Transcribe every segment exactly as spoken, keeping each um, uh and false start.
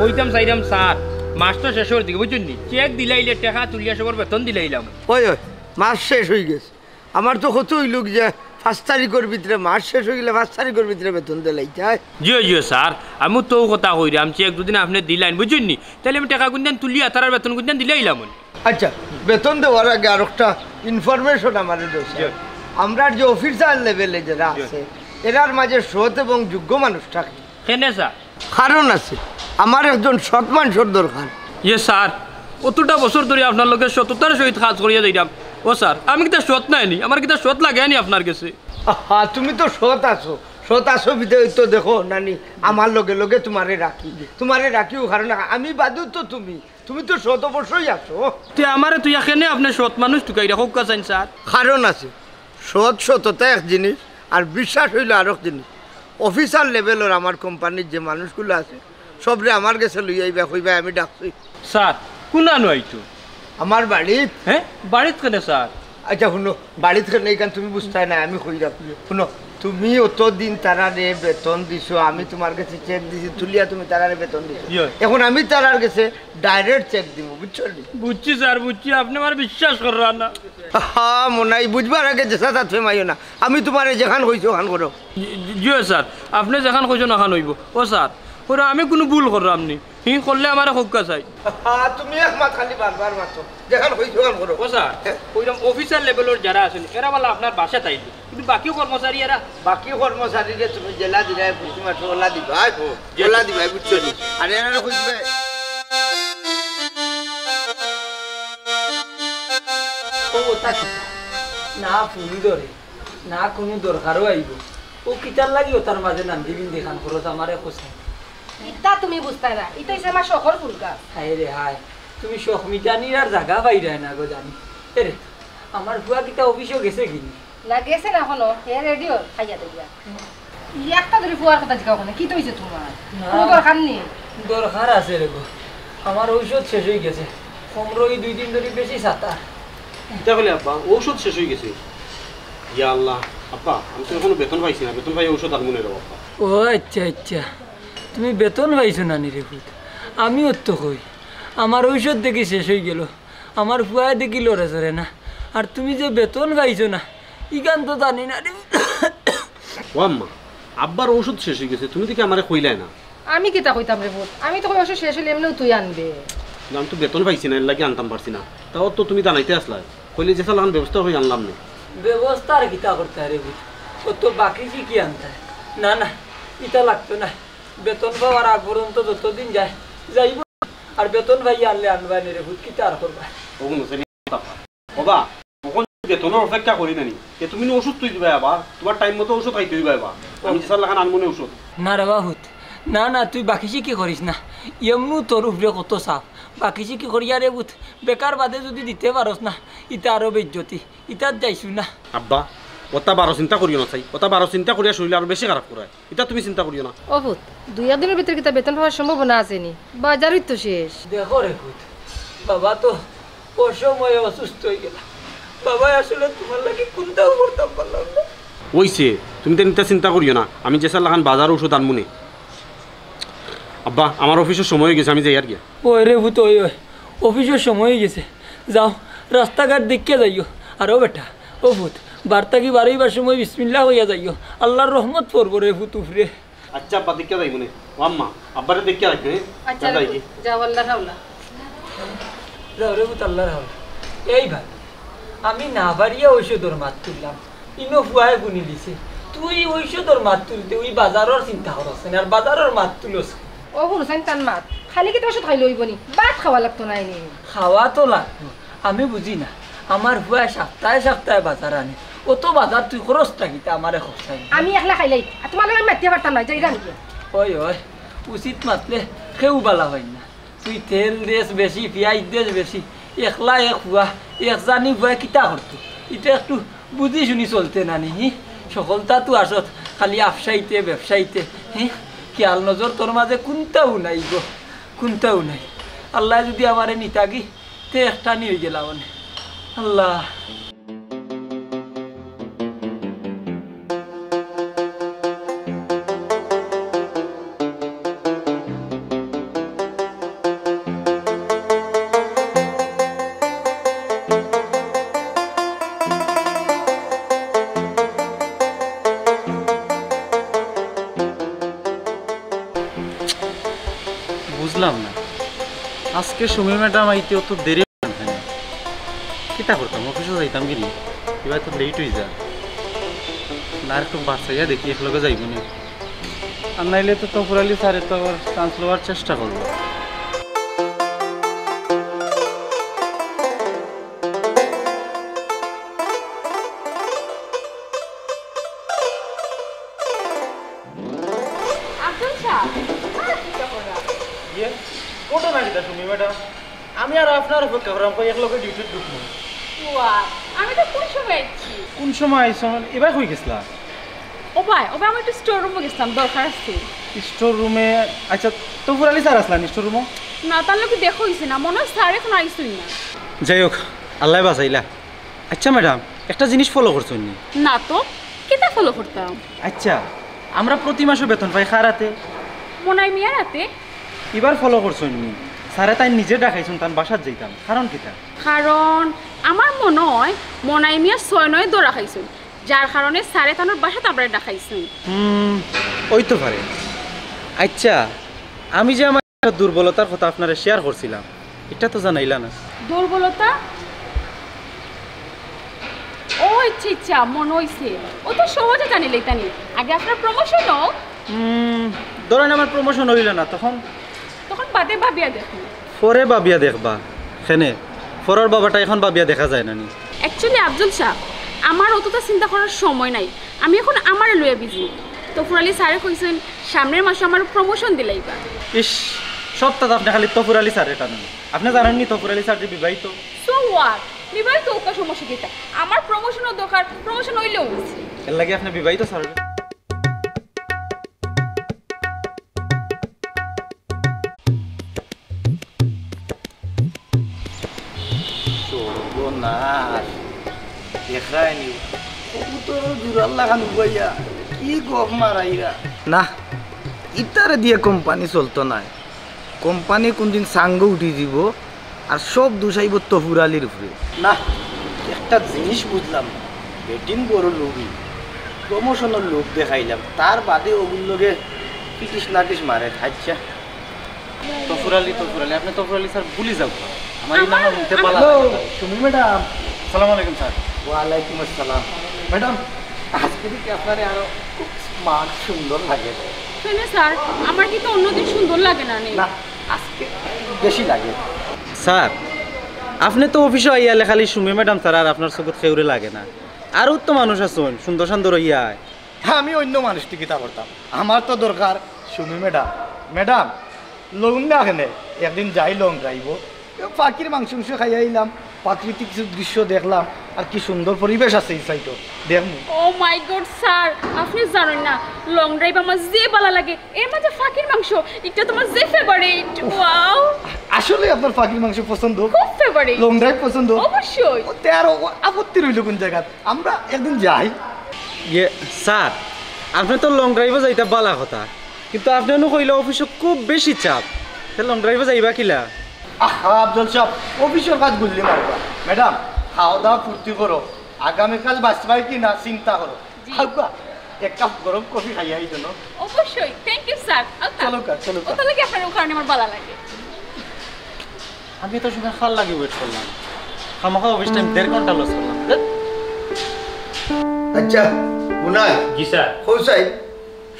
কইতাম চাইরাম স্যার, মাস তো শেষর দিকে, বুঝছইন নি? চেক দিলাইলে টেকা তুলিয়া সবর বেতন দিলাইলাম। ওই, ওই, মাস শেষ অইগেছে। আমার তো কত অইলো কি যে পাঁচ তারিখর ভিতরে, মাস শেষ অইগেলে পাঁচ তারিখর ভিতরে বেতন দিলাইতায়। জি অয়, জি অয় স্যার, আমি তো অউ কথা কইরাম, চেক দুদিন আপনে দিলাইন, বুঝছইন নি? তাইলে আমি টেকা কুনদিন তুলিয়া তারার বেতন কুনদিন দিলাইলাম। আচ্ছা, বেতন দেওয়ার আগে আরোকটা ইনফরমেশন আমারে দেও, স্যার। জি। আমরার যে অফিসার লেভেলে যেরা জি। আছে, এরার মাঝে সৎ এবং যোগ্য মানুষ থাকে। কেনে স্যার? কারণ আছে, আমার একজন সৎ মানুষর দরকার। ইয়ে স্যার, অতটা বছর ধরি আপনার লগে সততার সহিত কাজ করিয়া যাইরাম। ও স্যার, আমি কিতা সৎ নায় নি? আমার কিতা সৎ লাগে নি আপনার গেছে? আহা, তুমি তো সৎ আছো, সৎ আছো বিধায় তো দেখো নানি, আমার লগে লগে তুমারে রাখি, তুমারে রাখিও, কারণ আমি বাদেও তো তুমি, তুমি তো সৎ অবশ্যই আছো। তে আমারে থুইয়া কেনে আপনে সৎ মানুষ তুকাইরা কউক্কা চাইন স্যার? কারণ আছে, সৎ সততা এক জিনিস, আর বিশ্বাস অইলো আরক জিনিস। অফিসার লেভেলর আমার কোম্পানির যে মানুষগুলা আছে, সবরে আমার গেছে লইয়া আইবা, কইবা আমি ডাকছি। স্যার, কুনানো আইতো? আমার বাড়িত। হ্যাঁ, বাড়িত কেনে স্যার? আচ্ছা হুনো, বাড়িত কেনে ইখান তুমি বুঝতায় না, আমি কইরাম। হুনো, তুমি অতদিন তারারে বেতন দিছো, আমি তুমার গেছে চেক দিছি, তুলিয়া তুমি তারারে বেতন দিছো। ইয়ে। এখন আমি তারার গেছে ডাইরেক্ট চেক দিমু, বুঝছো নি? বুঝছি স্যার, বুঝছি, আপনে আমারে বিশ্বাস কররা না। হা, মনাই, বুঝবার আগে যেছা তাত ফেমাইও না। আমি তুমারে যেখান কইছি অখান করো। জি, জি, জি স্যার, আপনে যেখান কইছইন অখান অইবো। ও স্যার, ওরা আমি কুনু ভুল কররাম নি। হি করলে আমারে কউক্কা চাইন। হা, তুমি এক মাত খালি বারবার মাতো। যেখান কইছি অখান করো। ও স্যার, হ্যাঁ। কইরাম অফিসার লেভেলর যেরা আছইন, এরা বালা আপনার বাসাত আইলো। কিন্তু বাকি কর্মচারী এরা? বাকি কর্মচারীরে তুমি যেলা দিরায়, বুঝতে পারছো, ওলা দিবায়, ও, জি। ওলা দিবায়, বুঝছো নি? আর এরারে কই দিবায়? ও, ওটা কিতা? না ফুল ধরে, না কুনু দরকারও আইবো। ও কিতার লাগি ওটার মাঝে নান্দি বিন্দি খান খরচ আমারে কোসে। ইতা তুমি বুঝতায় না, ইতা অইছে আমার শখর ফুল গাছ। হায় রে হায়, তুমি শখ মিটানির আর জাগা পাইরায় না গো জানি। এরে, আমার ফুয়া কিতা অফিসো গেছে কিনি? না, গেছে না অখনো, হে রেডিও খাইয়া দাইয়া। ই একটা ধরি ফুয়ার কথা জিকাও অখনো, কিতা অইছে তুমার? না। কুনু দরকার নি? দরকার আছে রে গো, আমার ঔষধ শেষ অইগেছে। কমরো ই দুই দিন ধরি বেশি সাতা। ইতা কইলে আব্বা, ঔষধ শেষ অইগেছে? ইয়া আল্লাহ, আব্বা, আমি তো অখনো বেতন পাইছি না, বেতন পাইয়া ঔষধ আনমুনে রে আব্বা। ও আচ্ছা, আচ্ছা, তুমি বেতন পাইছো না নি রে পুত? আমিও তো কই, আমার ঔষধ দেখি শেষ অইগেলো। আমার ফুয়ায় দেখি লড়ে চড়ে না। আর তুমি যে বেতন পাইছো না, ইখান তো জানি না রে। ও আম্মা, আব্বার ঔষধ শেষ অইগেছে, তুমি দেখি আমারে কইলায় না। আমি কিতা কইতাম রে পুত, আমি তো কই ঔষধ শেষ অইলে এমনেউ তুই আনবে। না, আমি তো বেতন পাইছি না, এরলাগি আনতাম পারছি না। তাও তো তুমি জানাইতে আছলায়, কইলে যেছা লাখান ব্যবস্থা করি আনলাম নে। ব্যবস্থা আর কিতা করতায় রে পুত, ও তো বাকি চিকি আনতায়। না না, ইতা লাগতো না। বেতন পাওয়ার আগ পর্যন্ত যতদিন যায়, যাইবো। আর বেতন পাইয়া আনলে আনবায় নে রে পুত, কিতা আর করবায়? ও হুনো, সেনি কথা। ও বা, অখন বেতনর অপেক্ষা করি না নি। এ তুমি নু ঔষধ তুই দিবায় আবার, তুমার টাইম মতো ঔষধ খাইতে অইবায় আবার। আমি যেছা লাখান আনমুনে ঔষধ। না রে বা পুত, না না, তুই বাকি চিকি করিস না। এমনেউ তোর উপরে কত চাপ। বাকি চিকি করিয়া রে পুত, বেকার বাদে যুদি দিতে পারস না, ইতা আরো বেইজ্জতি। ইতাত যাইছু না। আব্বা, ওটা বারো চিন্তা করিও না চাই। ওটা বারো চিন্তা করিয়া শরীল আরো বেশি খারাপ করায়। ইতা তুমি চিন্তা করিও না। ও পুত, দুই এক দিনর ভিতরে কিতা বেতন পাওয়ার সম্ভাবনা আছে নি? বাজারই তো শেষ। দেখো রে পুত, বাবা তো অসময়ে অসুস্থ অইগেলা। বাবায় আসলে তুমার লাগি কুন্তাও করতাম পারলাম না। অইছে, তুমি তেন ইতা চিন্তা করিও না। আমি যেছা লাখান বাজার ঔষধ আনমুনে। আব্বা, আমার অফিসর সময় অইগেছে, আমি যাইয়ার গিয়া। ওই রে পুত, ওই, ওই, অফিসর সময় অইগেছে। যাও, রাস্তাঘাট দেখিয়া যাইও। আর ও বেটা, ও পুত, বার থাকি বারইবার সময় বিসমিল্লাহ কইয়া যাইও। আল্লার রহমত পড়বো রে পুত উপরে। আচ্ছা আব্বা, দেখিয়া যাইমুনে। ও আম্মা, আব্বারে দেখিয়া রাখবে, হ্যাঁ? আচ্ছা যাও, রে যাই পুত, কি? যাও, আল্লার হাওলা। যাও রে পুত, আল্লার হাওলা। এই ভাই, আমি না পারিয়া ঔষধর মাত তুললাম, ইনো ফুয়ায় গুনি দিছে। তুই ঔষধর মাত তুলতে ওই বাজারর চিন্তা করস না, আর বাজারর মাত তুলস। ও হুনছইন তান মাত, খালি কিতা ঔষধ খাইলে অইবো নি? ভাত খাওয়া লাগতো নায় নি? খাওয়া তো লাগতো, আমি বুঝি না, আমার ফুয়ায় সাপ্তাহে সাপ্তাহে বাজার আনে, অত বাজার তুই করস তা কিতা আমারে খরচাই? আমি একলা খাইলাই, আর তুমার লগে আমি মাতিয়া পারতাম না, যাইরাম গিয়া। ওই ওই, উচিত মাতলে কেউ বালা অয় না। তুই তেল দেস বেশি, পিয়াইজ দেস বেশি, একলা এক ফুয়া, এক জানি ফুয়া কিতা করতো? ইতা একটু বুঝি শুনি চলতে না নি, হি? সকলতা তো আসত খালি আফসাইতে, ব্যবসাইতে, হি? খেয়াল নজর তোর মাঝে কুন্তাউ নাই গো, কুন্তাউ নাই। আল্লায় যুদি আমারে নিতা গি, তে একটানি অইগেলা অনে। আল্লাহ। বুঝলাম না, আজকে সুমি ম্যাডাম আইতে অত দেরি অইলো কেনে? কিতা করতাম, অফিসো যাইতাম কিনি? ইবার তো লেট অই যায়। না, আর একটু বাড়াইয়া দেখি, একলগে যাইবো নি। আর নাইলে তো তফুর আলী স্যারে তো আবার চান্স লওয়ার চেষ্টা করবো। আব্দুল সাহেব, কার অপেক্ষা কররা? ইয়ে, ঘটনা কিতা সুমি ম্যাডাম? আমি আর আপনার অপেক্ষা কররাম, কই একলগে ডিউটিত ঢুকমু। ওয়া, আমি তো কোন সময় আইছি? কোন সময় আইছো? ইবার কই গেছলা? ও ভাই, ও ভাই, আমি একটু স্টোর রুমো গেছিলাম, দরকার আছিল। স্টোর রুমে? আচ্ছা, তফুর আলী স্যার আছলা নি স্টোর রুমো? না, তার লগে দেখা অইছে না, মনে অয় স্যার এখনো আইছইন না। যাই হোক, আল্লায় বাঁচাইলা। আচ্ছা ম্যাডাম, একটা জিনিস ফলো করছইন নি? না তো, কিতা ফলো করতাম? আচ্ছা, আমরা প্রতি মাসো বেতন পাই কার আতে? মনাই মিয়ার আতে। ইবার ফলো করছইন নি? স্যারে তাইন নিজে ডাকাইছইন, তান বাসাত যাইতাম, কারণ কিতা? কারণ আমার মনে অয় মনাই মিয়া ছয় নয় ধরা খাইছইন, যার কারণে স্যারে তান বাসাত আমরারে ডাকাইছইন। হুম, অইতো পারে। আচ্ছা, আমি যে আমার একটা দুর্বলতার কথা আপনারে শেয়ার করছিলাম, ইটা তো জানাইলা না। দুর্বলতা? ও আচ্ছা আচ্ছা, মনে অইছে। অত সহজে জানিলাইতা নি? আগে আপনার প্রমোশন অউক। হুম, ধরেন আমার প্রমোশন অইলো না, তখন? তখন বাদে ভাবিয়া দেখমু। পরে ভাবিয়া দেখবা। কেনে? পরর ভাবাটা এখন ভাবিয়া দেখা যায় না নি? অ্যাকচুয়ালি আব্দুল সাহেব, আমার অতটা চিন্তা করার সময় নাই। আমি এখন আমারে লইয়া বিজি। তফুর আলী স্যারে কইছইন সামনের মাসো আমারে প্রমোশন দিলাইবা। ইস, সবতাত আপনে খালি তফুর আলী স্যাররে টানইন। আপনে জানইন নি তফুর আলী স্যার যে বিবাহিত? So what? বিবাহিত অউক, সমস্যা কিতা? আমার প্রমোশনর দরকার, প্রমোশন অইলেউ অইছে। এরলাগি আপনে বিবাহিত স্যার? সর্বনাশ। দেখরায় নি, কবুতরর জুড়ার লাখান উবাইয়া কি গফ মারাইরা। না, ইতারে দিয়া কোম্পানি চলতো নায়। কোম্পানি কুনদিন সাঙ্গ উঠি যিবো, আর সব দুষ আইবো তফুর আলীর উপরে। না, একটা জিনিস বুঝলাম না, বেটিন বড় লোভী, প্রমোশনর লোভ দেখাইলাম, তার বাদে অগুর লগে পিটিস নাটিস মারে। আচ্ছা, তফুর আলী, তফুর আলী, আপনে তফুর আলী স্যার ভুলি যাউক্কা। আমার ই নাম হুনতে ভালা লাগে না। হ্যালো, সুমি ম্যাডাম। সালাম আলাইকুম স্যার। ওয়ালাইকুম আসসালাম। ম্যাডাম, আজকে দেখি আপনারে আরো খুব স্মার্ট, সুন্দর লাগে। কেনে স্যার, আমার কিতা অন্যদিন সুন্দর লাগে না নি? না, আজকে বেশি লাগে। স্যার, আপনে তো অফিসো আইয়ালে খালি সুমি ম্যাডাম ছাড়া আর আপনার চকুত কেউরে লাগে না। আরো তো মানুষ আছইন, সুন্দর সান্দর অইয়া আয়। আমি অইন্য মানুষ থাকি কিতা করতাম, আমার তো দরকার সুমি ম্যাডাম। ম্যাডাম, লউন না কেনে, একদিন যাই লং ড্রাইভো, পাখির মাংস উংস খাইয়া আইলাম, প্রাকৃতিক কিছু দৃশ্য দেখলাম, আর কি সুন্দর পরিবেশ আছে ই সাইডো, দেখমু। Oh my God স্যার, আপনে জানইন না, লং ড্রাইভ আমার যে ভালা লাগে, এর মাঝে পাখির মাংস, ইটা তো আমার যে ফেভারিট। ওয়াও। আসলে আপনার পাখির মাংস পছন্দ? খুব ফেভারিট। লং ড্রাইভ পছন্দ? অবশ্যই। ও, তে আর ও আপত্তি রইলো কোন জাগাত? আমরা একদিন যাই। ইয়ে, স্যার, আপনে তো লং ড্রাইভো যাইতা ভালা কথা, কিন্তু আপনে নু কইলা অফিসো খুব বেশি চাপ, তে লং ড্রাইভো যাইবা কিলা? আহা, আফজল সাব, অফিসর কাজ গুল্লি মারবা। ম্যাডাম, খাওয়া দাওয়া ফুর্তি করো, আগামীকাল বাঁচবায় কি না চিন্তা করো। জি। আউক্কা, এক কাপ গরম কফি খাইয়া আইতো না? অবশ্যই, thank you স্যার। আউক্কা। চলো কা, চলো কা। অতা লাগি আপনার অউ কারণে আমার ভালা লাগে। আমি এত সময় কার লাগি ওয়েট করলাম, খামাখা অফিস টাইম দেড় ঘন্টা লস করলাম। ধ্যাৎ। আচ্ছা, মুনাই। জি স্যার। হোসাইন,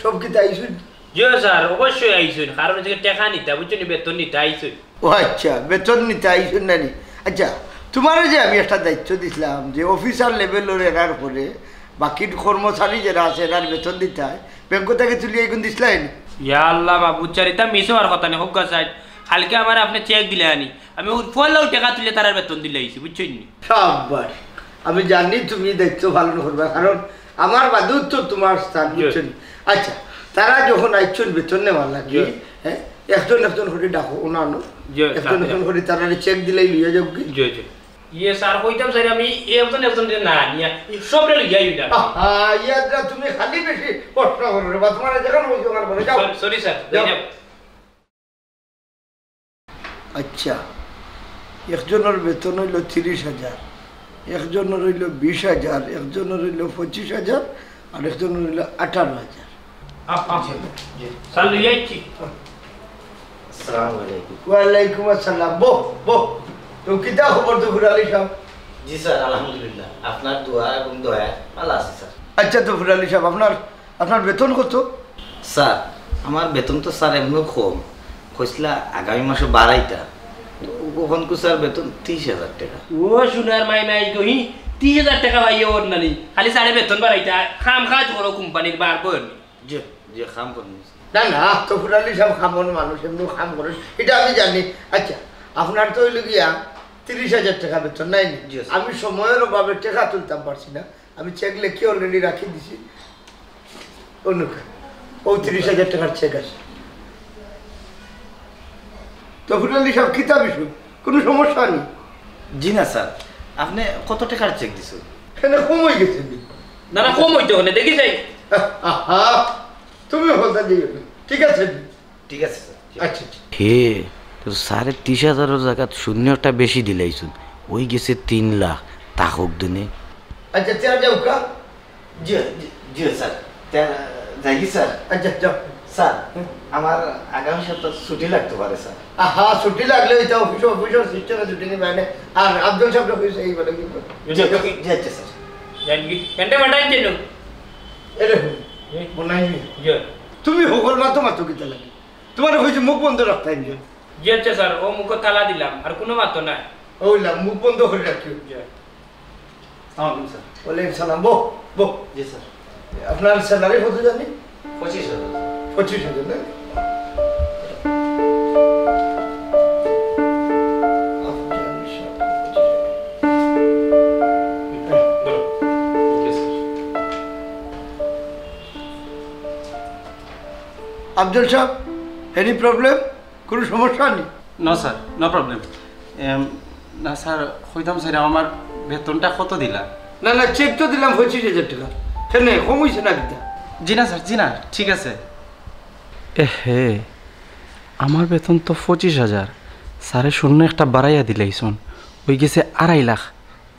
সব কিতা আইছইন? জি স্যার, অবশ্যই আইছইন, কারণ অউ যে টেকা নিতা, বুঝছো নি, বেতন নিতা আইছইন। ও আচ্ছা, বেতন নিতা আইছইন না নি? আচ্ছা, তুমারে যে আমি একটা দায়িত্ব দিছলাম যে অফিসার লেভেলর এরার পরে বাকি কর্মচারী যেরা আছে এরার বেতন দিতায়, ব্যাংক থাকি তুলিয়া ইগুন দিছলায় নি? ইয়া আল্লাহ, মাবুদ স্যার, ইতা মিস অওয়ার কথা নি, হউক্কা স্যার। কালকে আমারে আপনে চেক দিলায় নি, আমি অউ পয়লাউ টেকা তুলিয়া তারার বেতন দিলাইছি, বুঝছইন নি? সাব্বাস, আমি জানি তুমি দায়িত্ব পালন করবা, কারণ আমার বাদেউ তো তুমার স্থান, জি। বুঝছো নি? আচ্ছা, তারা যখন আইছইন বেতন নেওয়ার লাগি, জি। হ্যাঁ, একজন একজন করি ডাকো, অনো আনো। জি, একজন স্যার, একজন জি। করি তারারে চেক দিলাই লইয়া যাউক্কা। জি, জি। ইয়ে স্যার, কইতাম স্যার, আমি একজন একজন না নিয়া সবরে লইয়া আইলাম। আহা, ইয়াদরা তুমি খালি বেশি কষ্ট করো রে বা, তুমারে যেখান কইছি ওখান করো, যাও। সরি, সরি স্যার, যাও। যাই না। আচ্ছা, একজনর বেতন অইলো তিরিশ হাজার, একজনর অইলো বিশ হাজার, একজনর অইলো পঁচিশ হাজার, আর একজনর অইলো আঠারো হাজার। আ, আ, জি, জি। স্যার, লইয়া আইছি। আসসালামু আলাইকুম। ওয়ালাইকুম আসসালাম। বহ, বহ। তো কিতা খবর তফুর আলী সাব? জি স্যার, আলহামদুলিল্লাহ। আপনার দোয়া এবং দয়ায় ভালা আছি স্যার। আচ্ছা তফুর আলী সাব, আপনার, আপনার বেতন কত? স্যার, আমার বেতন তো স্যার এমনেও কম। কইছলা আগামী মাসো বাড়াইতা। তো অখনকু স্যার বেতন তিরিশ হাজার টেকা। ও সোনার মাই মাই গহি, তিরিশ হাজার টেকা পাইয়া ওর নানি। খালি স্যারে বেতন বাড়াইতা, কাম কাজ করো কোম্পানির, বাড়বো এমনি। জি, জি, কাম করমু। না, না, তফুর আলী সাব কামর মানুষ, এমনেও কাম করইন, ইটা আমি জানি। আচ্ছা, আপনার তো অইলো গিয়া তিরিশ হাজার টেকা বেতন, নায় নি? জি, স্যার। আমি সময়র অভাবে টেকা তুলতাম পারছি না, আমি চেক লেখি already রাখি দিছি। অনুকা, ও তিরিশ হাজার টেকার চেক আছে। তফুর আলী সাব, কিতা বিষয়? কুনু সমস্যা নি? জি না স্যার, আপনে কত টেকার চেক দিছইন? কেনে কম অইগেছে নি? না, না, কম অইতো কেনে, দেখি যাই। আহা, তুমি হতা দিও না। ঠিক আছে নি? ঠিক আছে স্যার। আচ্ছা, আচ্ছা। হে, তো স্যারে তিরিশ হাজারর জাগাত শূন্য একটা বেশি দিলাইছইন, অইগেছে তিন লাখ, তা হোক দিনে। আচ্ছা, তে যাউক্কা। জি, জি, জি স্যার। তে, যাইগি স্যার? আচ্ছা, যাও। স্যার, হুম। আমার আগামী সপ্তাহ ছুটি লাগতো পারে স্যার। আহা, ছুটি লাগলে ইতা অফিস, অফিসর সিস্টেমে ছুটি নিবা নে। আর আব্দুল সাবরে কইছে ই বলে কিন্তু। জি, জি, জি, আচ্ছা স্যার। যাইগি? কেনে পাঠাইন কেনে? এরে হুন, জি। মনাই নি। জি। তুমি হকল মাতো মাতো কিতা লাগি? তুমারে কইছি মুখ বন্ধ রাখতায় নি। জি আচ্ছা স্যার, অউ মুখো তালা দিলাম, আর কুনু মাতো নাই। অইলা, মুখ বন্ধ করি রাখিও। জি। আসসালামু আলাইকুম স্যার। ওয়ালাইকুম সালাম। বহ, বহ। জি স্যার। আপনার স্যালারি কত জানি? পঁচিশ হাজার। পঁচিশ হাজার না? বলো। Okay sir. আব্দুল সাব, any problem? কুনু সমস্যা নি? No sir, no problem। এম, না স্যার, কইতাম চাইরাম আমার বেতনটা কত দিলা? না, না, চেক তো দিলাম পঁচিশ হাজার টেকা। কেনে, কম অইছে না কিতা? জি না স্যার, জি না, ঠিক আছে। এ হে, আমার বেতন তো পঁচিশ হাজার, স্যারে শূন্য একটা বাড়াইয়া দিলাইছইন, অইগেছে আড়াই লাখ।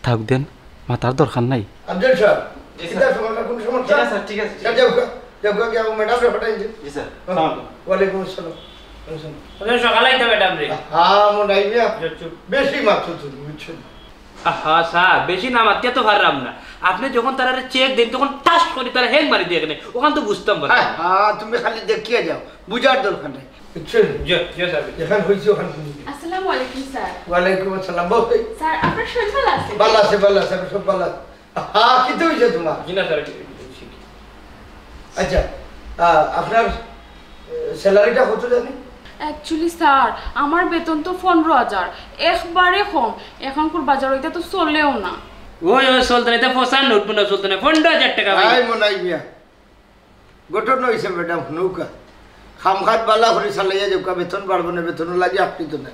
থাউক দেন, মাতার দরকার নাই। আব্দুল সাব, জি, কিতা স্যার। সমস্যা, কুনু সমস্যা? জি, না, স্যার, ঠিক আছে, ঠিক স্যার, আছে। যাউক্কা, যাউক্কা, গিয়া ও ম্যাডামরে পাঠাই দিন। জি, স্যার। হ্যাঁ। আসসালামু আলাইকুম। ওয়ালাইকুম আসসালাম। ওয়ালাইকুম আসসালাম। ওদের সকালে আইতা ম্যাডামরে। হ্যাঁ, মনাই মিয়া। জি, চুপ। বেশি মাতো তুমি, বুঝছো নি? আহা, স্যার, বেশি না মাতিয়া তো পাররাম না। আপনে যখন তারারে চেক দেইন, তখন টাস করি তারা হ্যাং মারি দেয় কেনে, অখান তো বুঝতাম পারি না। হ্যাঁ, হ্যাঁ, তুমি খালি দেখিয়া যাও, বুঝার দরকার নাই। বুঝছো? জি, জি, স্যার। যেখান অইছে অখান তুমি। আসসালামু আলাইকুম, স্যার। ওয়ালাইকুম আসসালাম। বল। স্যার, আপনার শরীর ভালা আছে? ভালা আছে, ভালা আছে, আমি সব ভালা আছি। হ্যাঁ, কিতা অইছে তুমার? জি না, স্যার, একটু, একটু শিখি। আচ্ছা, আহ, আপনার, আহ, স্যালারিটা কত জানি? Actually, স্যার, আমার বেতন তো পনরো হাজার, একবারে কম। এখনকুর বাজারো ইতা তো চলেও না। ওই, ওই, চলতো না, ইতা ফসার নোট, মনে চলতো না, পনরো হাজার টেকা পাই। আয় মনাই মিয়া। ঘটনা অইছে ম্যাডাম, হুনউক্কা। কাম কাজ ভালা করি চালাইয়া যাউক্কা, বেতন বাড়বো না, বেতনর লাগি আপনি তো না।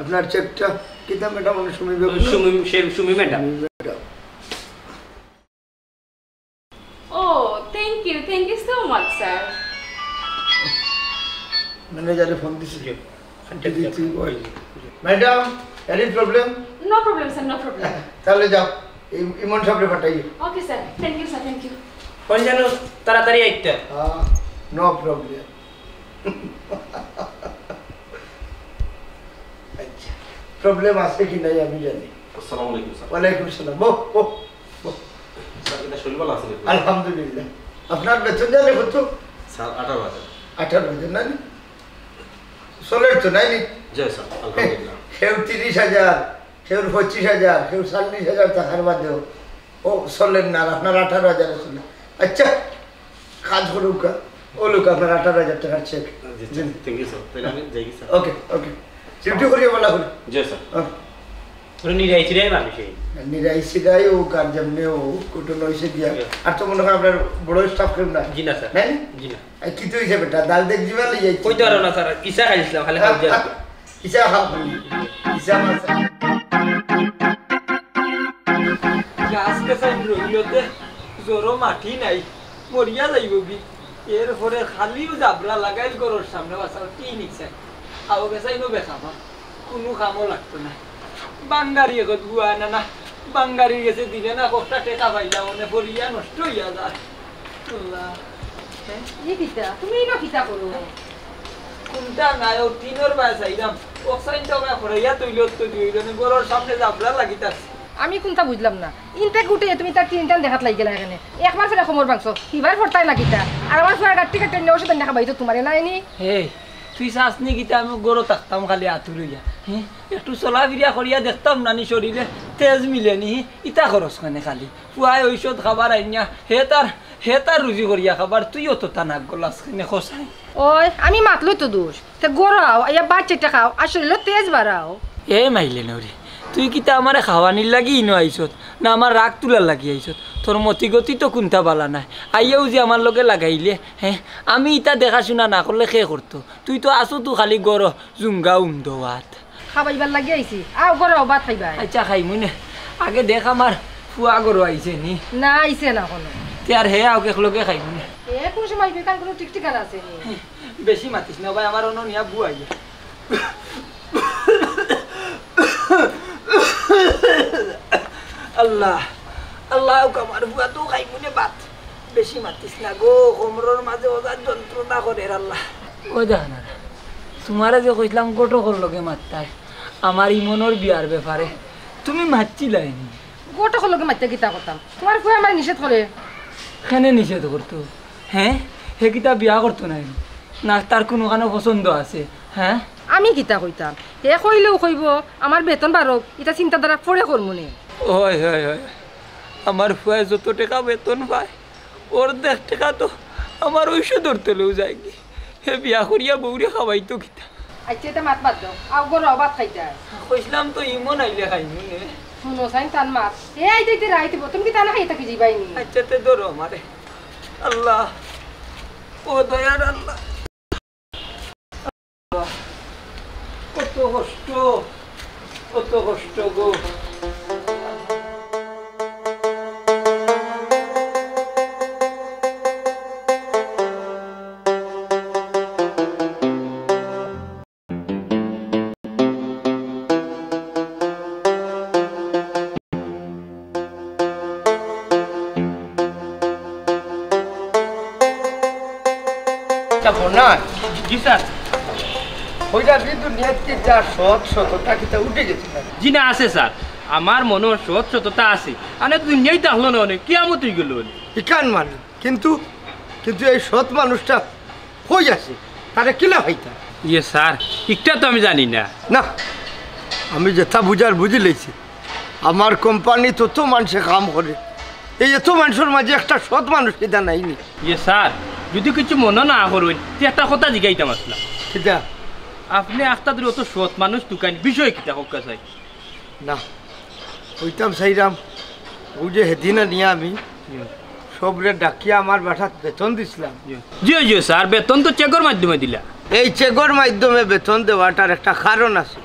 আপনার চেকটা কিতা ম্যাডাম, অনো সুমি বেগম না? সুমি, সে-, Sumi madam. Sumi madam. Oh, thank you, thank you so much, sir। ম্যানেজারে ফোন দিছি। জি। দিদি, তুই বল। জি। Madam, any problem? No problem, sir, no problem। তাহলে যাও, ই-, ইমন সাবরে পাঠাইও। Okay, sir, thank you, sir, thank you। Phone যেন তাড়াতাড়ি আইতা। হ্যাঁ, no problem। আচ্ছা, problem আছে কি নাই আমি জানি। আসসালামু আলাইকুম স্যার। ওয়ালাইকুম আসসালাম। বহ, বহ, বহ। স্যার, এটা শরীর ভালো আছে নাকি? আলহামদুলিল্লাহ। আপনার বেতন জানি কত? স্যার, আঠারো হাজার। আঠারো হাজার না? চলের তো, নায় নি? জি স্যার, আলহামদুলিল্লাহ। কেউ তিরিশ হাজার, কেউ পঁচিশ হাজার, কেউ চল্লিশ হাজার টেকার বাদেও ও চলের না, আর আপনার আঠারো হাজারে চলে। আচ্ছা, কাজ করউক্কা, অউ লউক্কা আপনার আঠারো হাজার টেকার চেক। জি, জি। Thank you, sir. তাইলে আমি যাই, স্যার। Okay, okay। Duty করিয়া ভালা করি। জি, স্যার। হ্যাঁ। ওরা নিরাই চিরাই মানুষ এই। নিরাই চিরাই ও কার যেমনে ও কুটুন অইছে দিয়া। জি। আর তো মনে হয় আপনার বড় staff কেউ নাই। জি না, স্যার। নাই? জি না। এই কিতা অইছে বেটা? ডাল দেখ দিবা লইয়া আইছি। কইতে পারো না, স্যার। ইসা খাইছিলাম, খালি খাওয়া যায়। ইসা খাও খালি। ইসা মাছ। আজকে সাইন রইল দে, জোরো মাটি নাই, মরিয়া যাইব বি। এরপরে খালিও জাবরা লাগাইল ঘরর সামনে বাসাও টিন ইকসাই। খাও গেছাই নো বেখাবা, কুনু কামও লাগতো না। বাঙ্গারি এগত গুয়া না না, বাঙ্গারি গেছে দিলে না কষ্টা টেকা পাইলা, মনে পড়িয়া নষ্ট হইয়া যায়। আল্লাহ। হ্যাঁ? এ কিতা? তুমি ইনো কিতা করো? কুনটা নাই, অউ টিনর বায় চাইরাম। অকসাইন তো বায় খরাইয়া তৈল তো দিও, ইলনে ঘরর সামনে জাবরা লাগিতাছে। আমি কুনটা বুঝলাম না, ইনতে উঠে তুমি তার টিন টান দেখাত লাগি গেলা কেনে? একবার ফেরা খমর ভাংছো, হিবার ফরতায় না কিতা? আর আমার ফুয়ার গাট্টি কাট্টি অন্য ওষুধ দেখা বাইতো তোমারে না এনি। হে, তুই চাস নি কিতা আমি ঘরো থাকতাম খালি আতুর অইয়া? হে, একটু চলাফিরা করিয়া দেখতাম না নি শরীরে তেজ মিলে নি, ইতা খরচ কেনে খালি? ফুয়ায় ঔষধ খাবার আইনা, হে তার, হে তার রুজি করিয়া খাবার, তুইও তো তা নাক গলাস কেনে খোসাই। ওই, আমি মাতলই তো দোষ। তে ঘরো আও, আইয়া বাচ্চাটা খাও, আর শরীরও তেজ বাড়াও। এ মাইলে নরি, তুই কিতা আমারে খাওয়ানির লাগি ইনো আইছত, না আমার রাগ তুলার লাগি আইছত? তোর মতিগতি তো কুনতা বালা নায়, আইয়াও যে আমার লগে লাগাইলে, হে, আমি ইতা দেখাশুনা না করলে কে করতো? তুই তো আসো তো খালি ঘরো জুঙ্গা উম দোয়াত। খাবাইবার লাগি আইছি, আও ঘরো আও, ভাত খাইবায়। আচ্ছা, খাইমু নে। আগে দেখ আমার ফুয়া ঘরো আইছে নি? না, আইছে না কোনো। তে আর হে আউক একলগে খাইমু নে। এ কোন সময় বেকার কোনো ঠিক ঠিকানা আছে নি? বেশি মাতিস না ভাই, আমার অনো নিয়া বু আইয়া। আল্লাহ, আল্লাহ, আউক আমার ফুয়া তো খাইমু নে ভাত। বেশি মাতিস না গো, কোমরর মাঝে অজার যন্ত্রণা করের আল্লাহ। ও জাহানারা, তোমারে যে কইছিলাম ঘটকর লগে মাততায়, আমার ইমনর বিয়ার ব্যাপারে, তুমি মাতছিলায় নি? ঘটকর লগে মাততে কিতা করতাম? তোমার ফুয়া আমারে নিষেধ করে। কেনে নিষেধ করতো? হে? হে কিতা বিয়া করতো নায় নি? না তার কুনুখানো পছন্দ আছে? হে? আমি কিতা কইতাম? হে কইলেও কইবো, আমার বেতন বাড়উক, ইতা চিন্তাধারা পরে করমু নে। অয়, অয়, অয়। আমার ফুয়ায় যত টেকা বেতন পায়, অর্ধেক টেকা তো আমার ঔষধর তলেউ যায়গি। হে বিয়া করিয়া বউরে খাওয়াইতো কিতা? আচ্ছা, ইতা মাত বাদ দেও। আও ঘরো আও, ভাত খাইতায়। কইছিলাম তো ইমন আইলে খাইমু নে। হুনো চাইন তান মাত। এ আইতে আইতে রাইত অইবো। তুমি কিতা না খাইয়া থাকি যাইবায় নি? আচ্ছা, তে ধরো আমারে। আল্লাহ, ও দয়ার আল্লাহ। কত কষ্ট, কত কষ্ট গো। তা বন্যা, জি, জি, স্যার। কইরা বি দুনিয়াত কি যা সৎ সততা কিতা উঠি গেছে না? জি না, আছে স্যার, আমার মনো সৎ সততা আছে। আনে দুনিয়াই থাকলো না, অনে কিয়ামত অই গেল। ইখান মানে, কিন্তু, কিন্তু এই সৎ মানুষটা কই আছে? তারে কিলা পাইতাম? ইয়ে স্যার, ইকটা তো আমি জানি না। না, আমি যেতা বুঝার বুঝি লইছি। আমার কোম্পানিত অত মানষে কাম করে, এই এত মানষর মাঝে একটা সৎ মানুষ কিতা নাই নি? ইয়ে স্যার, যুদি কিছু মনো না করইন, তে একটা কথা জিগাইতাম আছলাম। কিতা? আপনে আখতা ধরি অত সৎ মানুষ তুকাইন, বিষয় কিতা কউক্কা চাই? না, কইতাম চাইরাম, অউ যে হেদিন আনিয়া আমি জি। সবরে ডাকিয়া আমার বাসাত বেতন দিছলাম। জি, জি স্যার, বেতন তো চেকর মাধ্যমে দিলা। এই চেকর মাধ্যমে বেতন দেওয়াটার একটা কারণ আছে।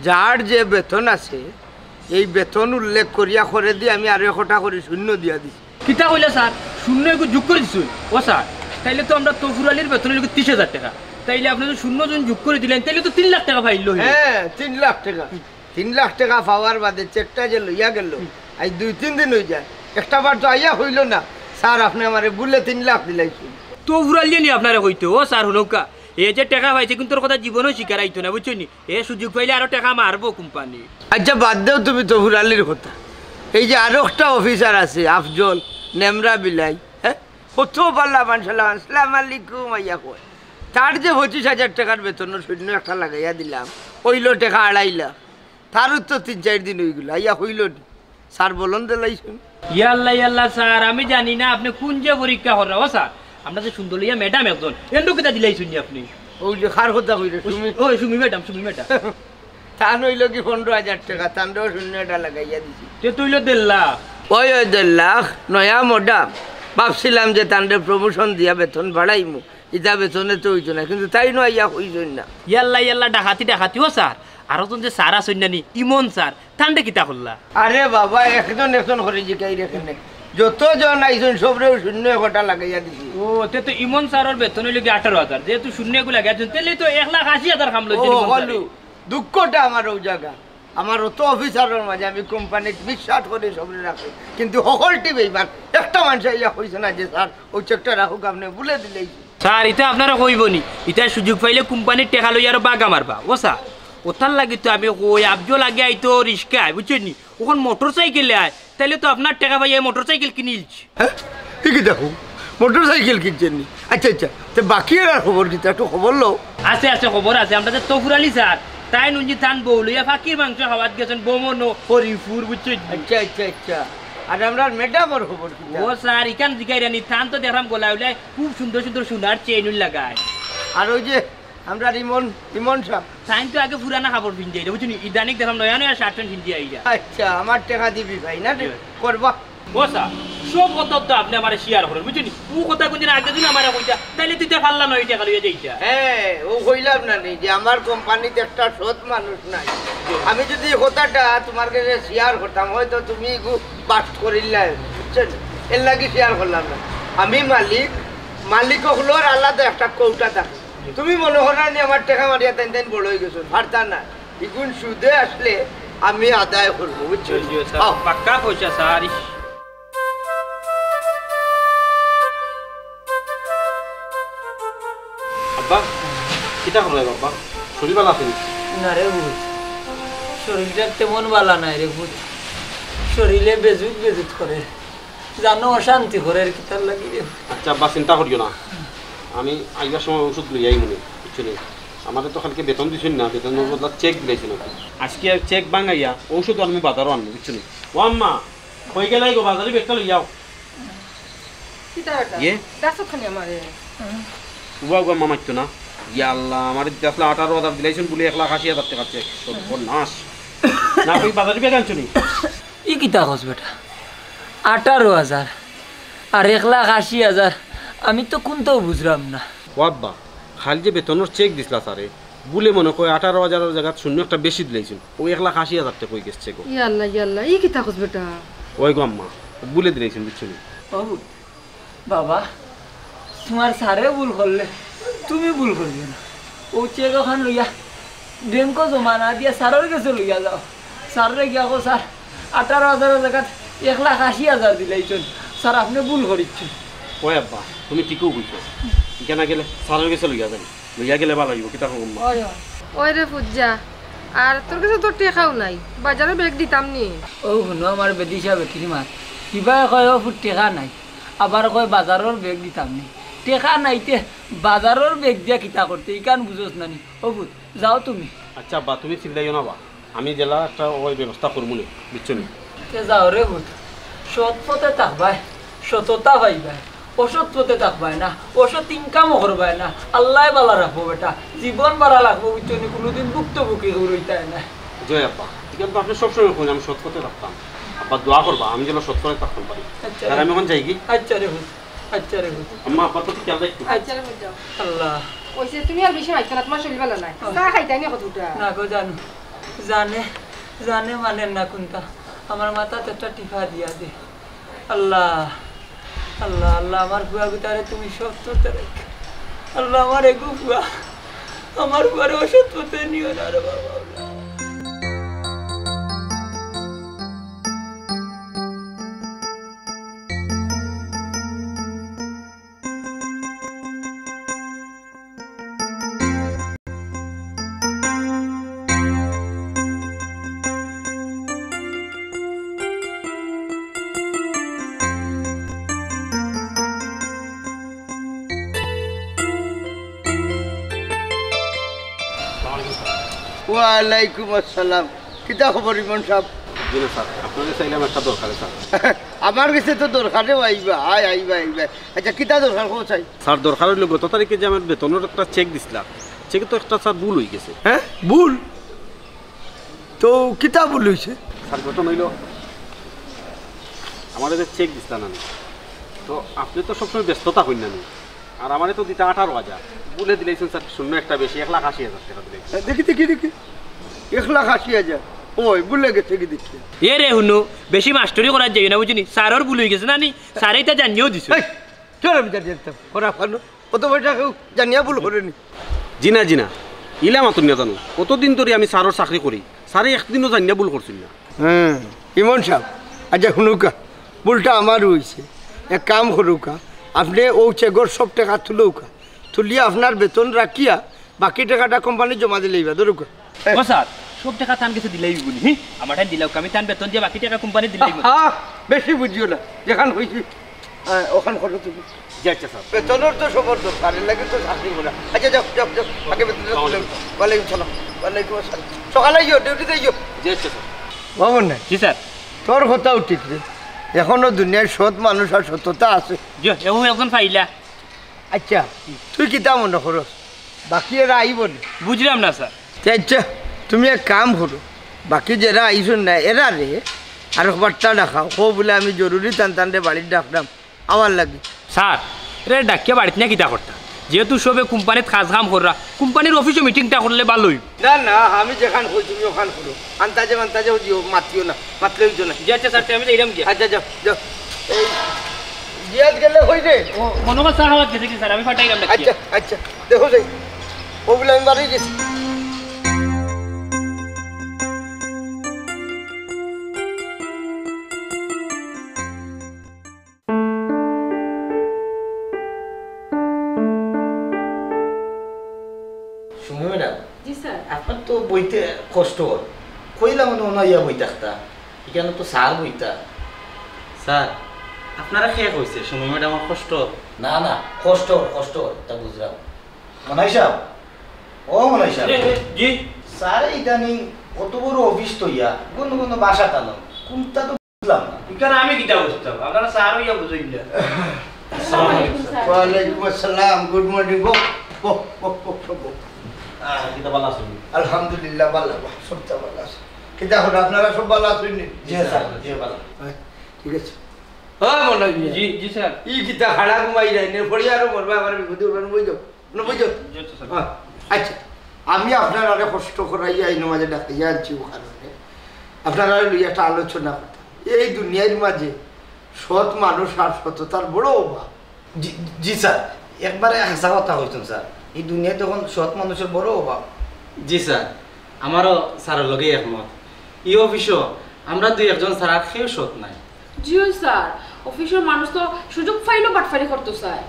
যার যে বেতন আছে, এই বেতন উল্লেখ করিয়া করেদি আমি আরো একটা করি শূন্য দিয়া দিছি। কিতা কইলা স্যার? শূন্য এগু যোগ করি দিছইন? ও স্যার, তাইলে তো আমরার তফুর আলীর বেতন অইলো ত্রিশ হাজার টেকা, তাইলে আপনে যে শূন্য জন যোগ করি দিলাইন, তাইলে তো তিন লাখ টেকা পাইলো হে। হ্যাঁ, তিন লাখ টেকা। তিন লাখ টেকা পাওয়ার বাদে চেকটা যে লইয়া গেল, আইজ দুই তিন দিন অই যায়, একটা বার তো আইয়া কইলো না, "স্যার, আপনে আমারে ভুলে তিন লাখ দিলাইছইন।" তফুর আলীয়ে নি আপনারে কইতো, ও স্যার, হুনউক্কা, এ যে টেকা পাইছে, কিন্তু অর কথা জীবনেও স্বীকার আইতো না, বুঝছো নি? এ সুযোগ পাইলে আরো টেকা মারবো কোম্পানি। আচ্ছা, বাদ দেও তুমি তফুর আলীর কথা। এই যে আরো একটা অফিসার আছে, আফজল, নেমরা বিলাই, হ্যাঁ? কত পাল্লা মানষালা, "আসসালামু আলাইকুম" আইয়া কয়। তার যে পঁচিশ হাজার টেকার বেতনর শূন্য একটা লাগাইয়া দিলাম, অইলো টেকা আড়াই লাখ। তারও তো তিন চাইর দিন অই গেল, আইয়া কইলো নি, "স্যার, বলন দিলাইছইন।" ইয়াল্লা, ইয়াল্লা, স্যার, আমি জানি না আপনে কুন যে পরীক্ষা কররা। ও স্যার, আমরা যে সুন্দর লইয়া ম্যাডাম একজন, এন্ডু কিতা দিলাইছইন নি আপনে? অউ যে কার কথা কইরে, সুমি। ওই সুমি ম্যাডাম, সুমি ম্যাডাম। তান অইলো কি পনরো হাজার টেকা, তানরেও শূন্য একটা লাগাইয়া দিছি। তে তো অইলো দেড় লাখ। ওই, ওই দেড় লাখ, নয়া মডা। ভাবছিলাম যে তানরে প্রমোশন দিয়া বেতন বাড়াইমু, ইতা বেতনে তো অইতো না, কিন্তু তাইন আইয়া কইছইন না। ইয়াল্লা, ইয়াল্লা, ডাকাতি, ডাকাতি। ও স্যার, আরো জন যে স্যার আছইন না নি, ইমন স্যার, তানরে কিতা করলা? আরে বাবা, একজন একজন করি জিকাইরে কেনে। যত জন আইছইন, সবরেউ শূন্য একটা লাগাইয়া দিছি। ও, তে তো ইমন স্যারর বেতন অইলো কি আঠারো হাজার, যেহেতু শূন্য এগু লাগাইছইন, তাইলে তো এক লাখ আশি হাজার কাম লইছইন ও, ইমন স্যারে। হলু, দুঃখটা আমার অউ জাগা। আমার অত অফিসারর মাঝে আমি কোম্পানিত বিশ্বাস করি সবরে রাখি, কিন্তু হকলটি বেইমান। একটা মানষে আইয়া কইছে না যে, "স্যার, অউ চেকটা রাখউক, আপনে ভুলে দিলাইছইন।" স্যার, ইতা আপনারে কইবো নি, ইতা সুযোগ পাইলে কোম্পানির টেকা লইয়া আরো বাগা মারবা। ও স্যার, ওটার লাগি তো আমি কই, আফজল আগে আইতো রিক্সায়, বুঝছইন নি? অখন মোটরসাইকেলে আয়, তাইলে তো আপনার টেকা পাইয়া মোটরসাইকেল কিনিলছি। হ্যাঁ? ই কিতা কও? মোটরসাইকেল কিনছইন নি? আচ্ছা, আচ্ছা, তে বাকি এরার খবর কিতা? একটু খবর লও। আছে, আছে, খবর আছে। আমরা যে তফুর আলী স্যার, তাইন উঞ্জি তান বউ লইয়া পাখির মাংস খাওয়াত গেছইন, বমন ও হরিপুর, বুঝছইন নি? আচ্ছা, আচ্ছা, আচ্ছা। আর আমরার ম্যাডামর খবর কিতা? ও স্যার, ইখান জিগাইরা নি, তান তো দেখলাম গলা উলাই খুব সুন্দর সুন্দর সোনার চেইন লাগায়। আর ওই যে আমরার ইমন, ইমন সাব। তাইন তো আগে পুরানা কাপড় পিনতে আইরা, বুঝছইন নি? ইদানিং দেখলাম নয়া নয়া শার্ট প্যান্ট পিনতে আইরা। আচ্ছা, আমার টেকা দিবি ভাই, না রে? জি। করবা। ও স্যার, সব কথা তো আপনে আমারে শেয়ার করইন, বুঝছইন নি? ও কথা কুনদিন আগে যদি আমারে কইতা, তাইলে তো ইতা পারলা না, ওই টেকা লইয়া যাইতা। হ্যাঁ, ও কইলাম না নি যে আমার কোম্পানিত একটা সৎ মানুষ নাই। আমি যদি এই কথাটা তুমার গেছে শেয়ার করতাম, হয়তো তুমি ইগু বাস্ট করিলায়, বুঝছো নি? এর লাগি শেয়ার করলাম না। আমি মালিক, মালিক অকলর আলাদা একটা কোটা থাকে। তুমি মনো করো নি আমার টেকা মারিয়া তাইন তাইন বড় অই গেছো, পারতা না। ইগুন সুদে আসলে আমি আদায় করবো, বুঝছো? জি, জি, স্যার। আও। পাক্কা পয়সা, স্যার। ইস। আব্বা, কিতা করো আব্বা? শরীর ভালা আছে নি? না রে পুত, শরীরটা তেমন ভালা নাই রে পুত। শরীরে বেজুত বেজুত করে, জানো অশান্তি করে আর কিতার লাগি রে। আচ্ছা আব্বা, চিন্তা করিও না, আমি আইবার সময় ঔষধ লইয়া আইমু নে, বুঝছো নি? আমারে তো কালকে বেতন দিছইন না, বেতনর বদলা চেক দিলাইছইন। আজকে চেক ভাঙাইয়া ঔষধ আমি বাজারো আনমু, বুঝছো নি? ও আম্মা, কই গেলায় গো, বাজারি ব্যাগটা লইয়া আও। কিতা বেটা? ইয়ে? ডাকছো খানি আমারে। উবা উবা মামাইতো না। ইয়া আল্লাহ, আমারে দিতে আসলে আঠারো হাজার দিলাইছইন বুলে এক লাখ আশি হাজার টেকা চেক। সর্বনাশ। না কই বাজারি ব্যাগ আনছো নি? ই কিতা কস বেটা? আঠারো হাজার আর এক লাখ আশি হাজার, আমি তো কুন্তাও বুঝরাম না। ও আব্বা, কাইল যে বেতনর চেক দিছলা স্যারে, বুলে মনো কয় আঠারো হাজারর জাগাত শূন্য একটা বেশি দিলাইছইন। অউ এক লাখ আশি হাজার টেকা অই গেছে গো। ইয়া আল্লাহ, ইয়া আল্লাহ, ই কিতা কস বেটা? ওই গো আম্মা, বুলে দিলাইছইন, বুঝছো নি? ও বাবা, তুমার স্যারে ভুল করলে তুমি ভুল করিও না। অউ চেক অখান লইয়া ব্যাংকো জমা না দিয়া স্যারর গেছে লইয়া যাও। স্যাররে গিয়া কও, "স্যার, আঠারো হাজারর জাগাত এক লাখ আশি হাজার দিলাইছইন। স্যার, আপনে ভুল করিচ্ছইন।" ওই আব্বা, তুমি ঠিকউ কইছো। ইখান গেলে স্যারর গেছে লইয়া যাই। লইয়া গেলে ভালা অইবো, কিতা কও আম্মা? ওই, ওই। ওই রে ফুজ্জা, আর তোর গেছে তো টেকাও নাই, বাজারর ব্যাগ দিতাম নি। অউ হুনো আমার বেদিশা বেটির মাত, কিবায় কয়, "ও ফুত, টেকা নাই," আবার কয়, "বাজারর ব্যাগ দিতাম নি।" টেকা নাই তে বাজারর ব্যাগ দিয়া কিতা করতে, ইখান বুঝোস না নি? ও ফুত, যাও তুমি। আচ্ছা আব্বা, তুমি চিল্লাইও না বা, আমি যেলা একটা ওই ব্যবস্থা করমু নে, বুঝছো নি? তে যাও রে ফুত, সৎ পথে থাকবায়, সততা পাইবায়, অসৎ পথে থাকবায় না, অসৎ ইনকামও করবায় না। আল্লায় ভালা রাখবো বেটা, জীবন ভালা রাখবো, বুঝছো নি? কুনুদিন ভুক্তভোগী কেউ রইতায় না। জয় আব্বা, ইখান তো আপনে সবসময় কইন আমি সৎ পথে থাকতাম। আব্বা দোয়া করবা, আমি যেন সৎ পথে থাকতাম পারি। আচ্ছা আর রে। আমি অখন যাইগি। আচ্ছা রে ফুত, আচ্ছা রে ফুত। আম্মা আব্বার প্রতি খেয়াল রাখবো। আচ্ছা রে ফুত, যাও। আল্লাহ। ওই যে তুমি আর বেশি মাইতো না, তুমার শরীর ভালা নাই। ও। চা খাইতায় নি কতটা? না গো জানু, জানে, জানে মানের না কুন্তা। আমার মাথাত একটা টিপা দিয়া দে। আল্লাহ, আল্লাহ, আল্লাহ, আমার ফুয়া গুতারে তুমি সব তোর রাখ। আল্লাহ, আমার এগু ফুয়া, আমার ফুয়ারে অসৎ পথে নিও না রে বাবা। ওয়ালাইকুম আসসালাম। কিতা খবর ইমন সাব? জি না স্যার, আপনারে চাইলাম একটা দরকারে স্যার। আমার গেছে তো দরকারে আইবা, আয় আইবা, আইবা। আচ্ছা, কিতা দরকার কও চাই? স্যার, দরকার অইলো গত তারিখে যে আমার বেতনর একটা চেক দিছলা, চেকে তো একটা স্যার ভুল অই গেছে। হ্যাঁ, ভুল? তো কিতা ভুল অইছে? স্যার, ঘটনা অইলো, আমারে যে চেক দিছলা না নি, তো আপনে তো সবসময় ব্যস্ত থাকইন না নি, আর আমারে তো দিতা আঠারো হাজার, ভুলে দিলাইছইন স্যার, শূন্য একটা বেশি, এক লাখ আশি হাজার টেকা দিলাইছইন। দেখি, দেখি, দেখি, এক লাখ আশি হাজার। ওই, ভুলে গেছে কি দেখি। এ রে হুনো, বেশি মাস্টরি করাত যাইও না, বুঝছো নি? স্যারর ভুল অই গেছে না নি? স্যারে ইতা জানিয়াও দিছে। এই, চলো, আমি জানিয়ে দিতাম। ওরা ভালো। অত পয়সা কেউ জানিয়া ভুল করে নি। জি না, জি না। ইলা মাতুন না জানো। অতদিন ধরি আমি স্যারর চাকরি করি। স্যারে একদিনও জানিয়া ভুল করছইন না। হ্যাঁ, ইমন সাব, আচ্ছা হুনউক্কা, ভুলটা আমারও অইছে। এক কাম করউক্কা, আপনে অউ চেকর সব টেকা তুলউক্কা, তুলিয়া আপনার বেতন রাখিয়া বাকি টেকাটা কোম্পানিত জমা দিলাইবা, ধরুক্কা। ও স্যার, সব টেকা তান গেছে দিলাইবো নি, হি? আমার টাইম দিলাউক্কা, আমি তান বেতন দিয়া বাকি টেকা কোম্পানিত দিলাইবো। আহা, বেশি বুঝিও না, যেখান কইছি, আহ, ওখান করো তুমি। জি আচ্ছা স্যার। বেতনর তো সবর দরকার, এর লাগি তো চাকরি করা। আচ্ছা, যাও, যাও, যাও, আগে বেতন দাও। ওয়ালাইকুম সালাম। ওয়ালাইকুম আসসালাম। সকালে আইও, ডিউটিত আইও। জি আচ্ছা স্যার। বাবু না। জি স্যার। তোর কথাও ঠিক রে, এখনো দুনিয়ার সৎ মানুষ আর সততা আছে। জি, এও একজন পাইলা। আচ্ছা, তুই কিতা মনো করস? বাকি এরা আইবো নি? বুঝলাম না, স্যার। তে আচ্ছা, তুমি এক কাম করো, বাকি যেরা আইছইন না, এরারে আরক বার্তা ডাকাও, কও বুলে আমি জরুরি তান তানরে বাড়িত ডাকরাম, আমার লাগি। স্যার, এরারে ডাকিয়া বাড়িত নিয়া কিতা করতা? যেহেতু সবে কোম্পানিত কাজ কাম কররা, কোম্পানির অফিসো মিটিংটা করলে ভালা অইবো। না, না, আমি যেখান কই তুমি ওখান করো। আন্তাজে মান্তাজে দিও, মাতিও না। মাতলে অইতো না। জি আচ্ছা স্যার, তে আমি যাইরাম গিয়া। আচ্ছা, যাও, যাও। এই জিয়াদ গেলে কই রে? ও, মনো কয় চা খাওয়াত গেছে কি স্যার, আমি পাঠাইরাম না। আচ্ছা, আচ্ছা, দেখো যাই। ও বুলে আমি বাড়ি গেছি। সুমি ম্যাডাম, জি স্যার। আপনার তো বইতে কষ্ট অর, কইলাম মনে হয় ইয়া বই থাকতা, এখানো তো স্যার বইতা। স্যার, আপনারে কে কইছে সুমি ম্যাডামর কষ্ট? না, না, কষ্ট অর, কষ্ট অর, তা বুঝলাম। মনাই সাহেব, ও মনাই সাহেব। এ, এ, জি। স্যার, ইদানিং কত বড় অফিস থইয়া, কোন কোন বাসা টানো, কোনটা তো বুঝলাম না। ইখান আমি কিতা বুঝতাম? আপনারা স্যার অইয়া বুঝইন না। আসসালামু আলাইকুম, স্যার। ওয়ালাইকুম আসসালাম, গুড মর্নিং। বও, বও, বও, বও, বও। আহ, কিতা ভালা আছইন? আলহামদুলিল্লাহ, ভালা, ভালা, সবটা ভালা আছে। কিতা অখন আপনারা সব ভালা আছইন নি? জি, স্যার, জি, ভালা। হ্যাঁ, ঠিক আছে। ও মনাই মিয়া। জি, জি, স্যার। ই কিতা খাড়া ঘুমাই যাই নে, পড়ি আরো মরবা, আমার বিপদে উঠবে, বই যাও। না, বই যাও। জি, আচ্ছা, স্যার। হ্যাঁ, আচ্ছা, আমি আপনারারে কষ্ট করাইয়া এই নমাজে ডাকাইয়া আনছি, ও কারণে আপনারারে লইয়া একটা আলোচনা করতাম। এই দুনিয়ার মাঝে সৎ মানুষ আর সততার বড় অভাব। জি, জি স্যার, একবারে হাছা কথা কইছইন স্যার, এই দুনিয়াত অখন সৎ মানুষর বড় অভাব। জি স্যার, আমারও স্যারর লগে একমত। ই অফিসো আমরা দুই একজন ছাড়া আর কেউ সৎ নাই। জি অয় স্যার, অফিসর মানুষ তো সুযোগ পাইলেউ বাটপারি করতো চায়।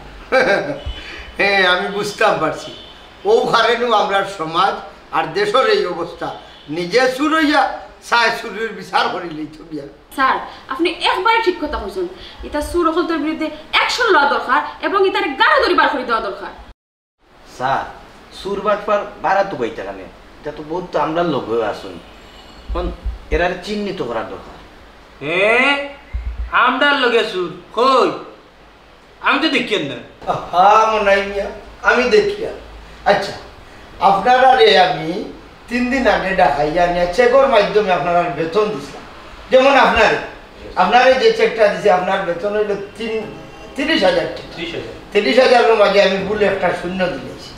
হ্যাঁ, আমি বুঝতাম পারছি। অউ কারণেউ আমরার সমাজ আর দেশর এই অবস্থা। নিজে চুর অইয়া চায় চুরির বিচার করিলিতো গিয়া। স্যার, আপনে একবারে ঠিক কথা কইছইন। ইতা চুর অকলতর বিরুদ্ধে action লওয়া দরকার এবং ইতারে গাড়ো ধরি বার করি দেওয়া দরকার। স্যার, চুর বাটপার বারা তো কইতা কেনে? ইতা তো বউত তো আমরার লগেও আছইন। অখন এরারে চিহ্নিত করার দরকার। হ্যাঁ, আমরার লগে চুর? কই? আমি তো দেখিয়ার না। আহা, মনাই মিয়া, আমি দেখিয়ার। আচ্ছা, আপনারারে আমি তিন দিন আগে ডাকাইয়া আনিয়া চেকর মাধ্যমে আপনারার বেতন দিছলাম। যেমন আপনারে, আপনারে যে চেকটা দিছি, আপনার বেতন অইলো তিন, তিরিশ হাজার টেকা। তিরিশ হাজার। তিরিশ হাজারর মাঝে আমি ভুলে একটা শূন্য দিলাইছি।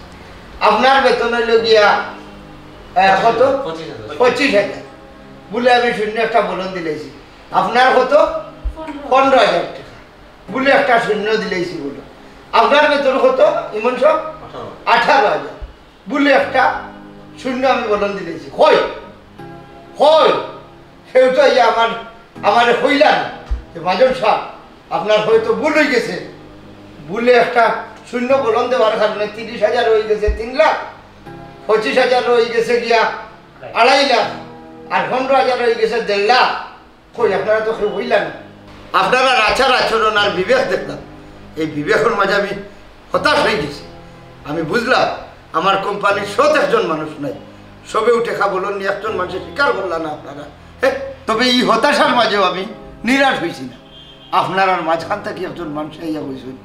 আপনার বেতন অইলো গিয়া, আহ, কত? পঁচিশ হাজার। পঁচিশ হাজার। ভুলে আমি শূন্য একটা বলন দিলাইছি। আপনার কত? পনেরো। পনেরো হাজার টেকা। ভুলে একটা শূন্য দিলাইছি বলো। আপনার বেতন কত, ইমন সাব? আঠারো। আঠারো হাজার। ভুলে একটা শূন্য আমি বলন দিলাইছি। কই? কই? কেউ তো ইয়া আমার, আমারে কইলা না যে, "মহাজন সাব, আপনার হয়তো ভুল অইগেছে।" ভুলে একটা শূন্য বলন দেওয়ার কারণে তিরিশ হাজার অইগেছে তিন লাখ, পঁচিশ হাজার অইগেছে গিয়া আড়াই লাখ, আর পনেরো হাজার অইগেছে দেড় লাখ। কই, আপনারা তো কেউ কইলা না। আপনারার আচার আচরণ আর বিবেক দেখলাম, এই বিবেকর মাঝে আমি হতাশ অইগেছি। আমি বুঝলাম, আমার কোম্পানির সৎ একজন মানুষ নাই। সবেউ টেকা বলন নি, একজন মানষে স্বীকার করলা না আপনারা। হে, তবে ই হতাশার মাঝেও আমি নিরাশ অইছি না। আপনারার মাঝখান থাকি একজন মানুষ আইয়া কইছইন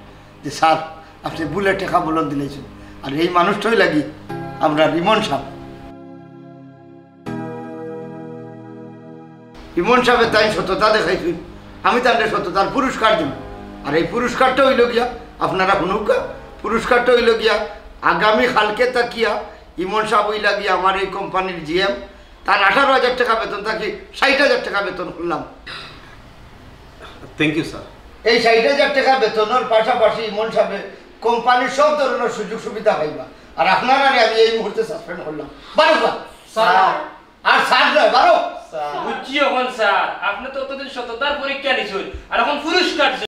যে, "স্যার, আপনে ভুলে টেকা বলন দিলাইছইন।" আর এই মানুষটাউ লাগি আমরার ইমন সাব। ইমন সাবে তাইন সততা দেখাইছইন, আমি তানরে সততার পুরস্কার দিমু। আর এই পুরস্কারটা অইলো গিয়া, আপনারা হুনউক্কা, পুরস্কারটা অইলো গিয়া, আগামী কালকে থাকিয়া ইমন সাব অইলা গিয়া আমার এই কোম্পানির জি এম, তার আঠারো হাজার টেকা বেতন থাকি ষাইট হাজার টেকা বেতন করলাম। Thank you, sir. এই ষাইট হাজার টেকা বেতনর পাশাপাশি ইমন সাবে কোম্পানির সব ধরনর সুযোগ সুবিধা পাইবা। আর আপনারারে আমি এই মুহূর্তে সাসপেন্ড করলাম। বারো স্যার। স্যার। আর স্যার নয়, বারো। স্যার। বুঝছি অখন স্যার, আপনে তো অতদিন সততার পরীক্ষা নিছইন, আর অখন পুরস্কার